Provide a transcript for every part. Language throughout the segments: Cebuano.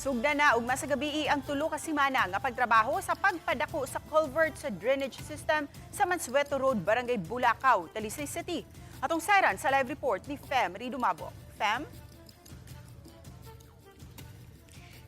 Sugda na ugma sa gabii ang 3 ka semana nga pagtrabaho sa pagpadako sa culvert sa drainage system sa Mansueto Road, Barangay Bulacau, Talisay City. Atong sayran sa live report ni Fem Ridumabo. Fem?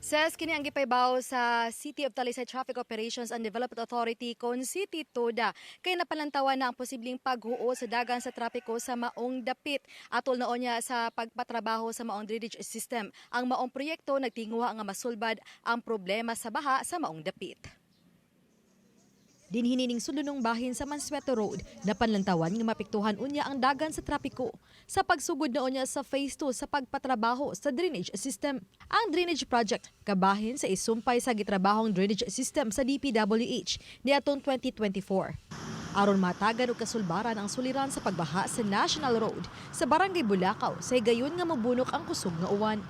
Ses, kini ang gipaybaw sa City of Talisay Traffic Operations and Development Authority kon City TODA kay napalantawan na ang posibleng paghuo sa dagan sa trapiko sa maong dapit atol na niya sa pagpatrabaho sa maong drainage system. Ang maong proyekto nagtinguha nga masulbad ang problema sa baha sa maong dapit. Dinhinining sulunong bahin sa Mansueto Road na panlantawan nga mapiktuhan unya ang dagan sa trapiko sa pagsugod na unya sa phase 2 sa pagpatrabaho sa drainage system. Ang drainage project kabahin sa isumpay sa gitrabahong drainage system sa DPWH niadtong 2024. Aron matagan og kasulbaran ang suliran sa pagbaha sa National Road sa Barangay Bulacau sa higayon nga mobunok ang kusog nga uwan.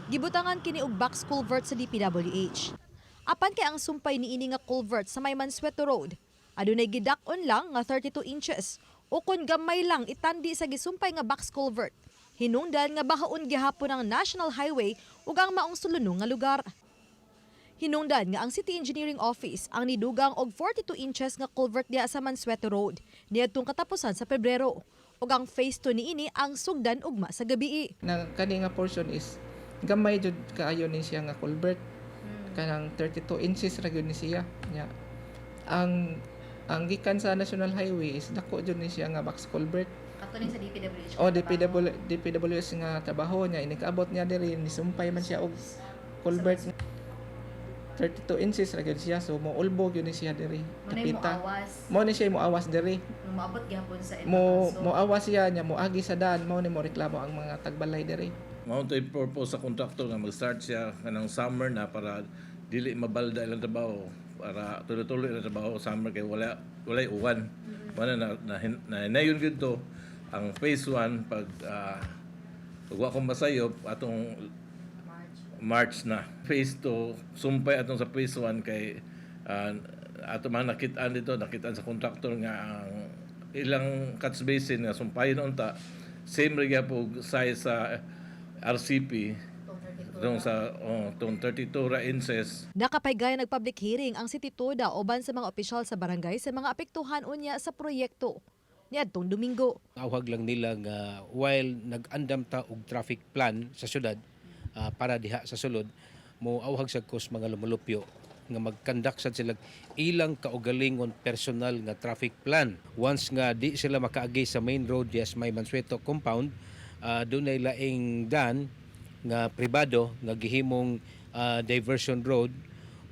Gibutangan kini og box culvert sa DPWH. Apan kay ang sumpay niini nga culvert sa may Mansueto Road, adunay gidak-on lang nga 32 inches o kon gamay lang itandi sa gisumpay nga box culvert. Hinungdan nga bahaon gihapon ang National Highway ug ang maong sulunong nga lugar. Hinungdan nga ang City Engineering Office ang nidugang og 42 inches nga culvert diha sa Mansueto Road niadtong katapusan sa Pebrero ug ang phase 2 niini ang sugdan ugma sa gabii. Na kani nga portion is gamay jud kaayo ni siya nga culvert, kanang 32 inches ra gyud ni siya nya. Ang gikan sa National Highway is dako jud ni siya nga box culvert. Katuning sa DPWH. O DPW DPWS nga trabaho niya, inikaabot niya diri, nisumpay man siya og culvert, 32 inches ra gyud siya, so moulbog gyud ni siya diri kapita. Awas. Mo ni siya moawas diri. Moabot gihapon sa Mo moawas siya nya, moagi sa daan, mao ni mo reklamo ang mga tagbalay diri. Mao to'y purpose sa contractor nga mag-start siya kanang summer na para dili mabalda ilang trabaho, para tuloy-tuloy ilang trabaho summer kay walay uwan. Mao na na, na, na nayon gyud to ang phase 1 pag wa kong masayop atong March na. Phase 2, sumpay atong sa phase 1 kay ato man nakitaan dito, nakitaan sa contractor nga ang ilang catch basin nga sumpayon unta same ra gyapon size sa RCP tong sa, oh, tong 32 ra inches. Nakapaygay nag-public hearing ang City Toda uban sa mga opisyal sa barangay sa mga apektuhan unya sa proyekto niadtong Domingo. Awhag lang nila nga while nag-andam ta og traffic plan sa syudad para diha sa sulod, mo awhag sa kos mga lumulupyo nga mag-conduct sad sila ilang kaugalingon personal nga traffic plan. Once nga di sila makaagi sa main road diha sa may Mansueto compound, dunay laing dan nga pribado nga gihimong diversion road.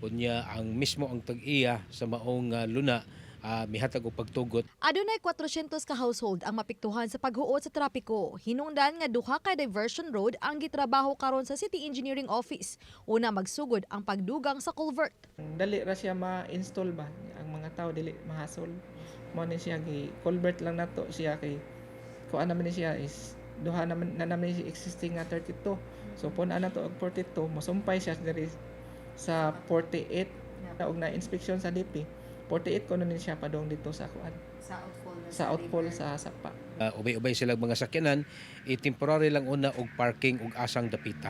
Unya ang mismo ang tag-iya sa maong luna mihatag og pagtugot. Adunay 400 ka household ang mapiktuhan sa paghuot sa trapiko. Hinungdan nga duha ka diversion road ang gitrabaho karon sa City Engineering Office. Una magsugod ang pagdugang sa culvert. Dali ra siya ma-install ba, ang mga tao dili mahasol. Mo ni siya gi culvert lang nato siya kay kuan naman ni siya is duha naman na naman ni existing nga 32, so pun na to og 42, mosumpay siya diri sa 48 og na inspection sa DP, 48 kuno ni siya padong dito sa kuan, Sa outfall. Sa outfall sa sapa. Ubay-ubay sila mga sakyanan, i-temporary lang una og parking og asang dapita.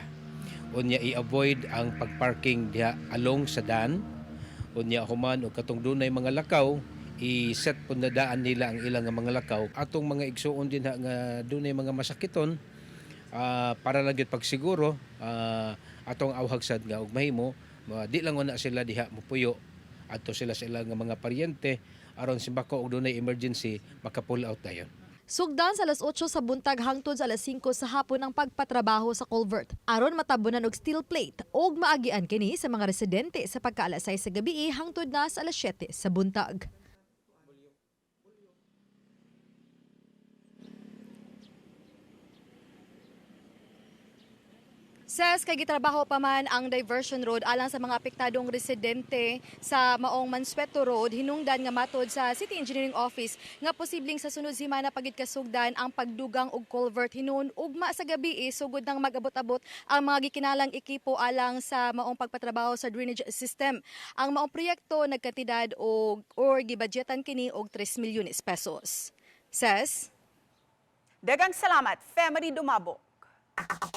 Unya i-avoid ang pagparking diha along sa daan. Unya human og katong dunay mga lakaw, i-set pud na daan nila ang ilang nga mga lakaw. Atong mga igsuon din ha nga dunay mga masakiton, para lang gyud pagsiguro, atong awhag sad nga og mahimo di lang una sila diha mupuyo adto sila sa ilang nga mga paryente aron simbako og dunay emergency maka-pull out dayon. Sugdan sa alas 8 sa buntag hangtod sa alas 5 sa hapon ang pagpatrabaho sa culvert. Aron matabunan og steel plate og maagian kini sa mga residente sa pagkaalas 6 sa gabi hangtod na sa alas 7 sa buntag. Ses, kay gitrabaho pa man ang diversion road alang sa mga apektadong residente sa maong Mansueto Road, hinungdan nga matod sa City Engineering Office nga posibleng sa sunod semana pagid kasugdan ang pagdugang og culvert. Hinuon ugma sa gabi sugod nang magabot-abot ang mga gikinalang ekipo alang sa maong pagpatrabaho sa drainage system. Ang maong proyekto nagkantidad og or gibudgetan kini og 3 milyones pesos. Ses. Dagang salamat, Femery Dumabok.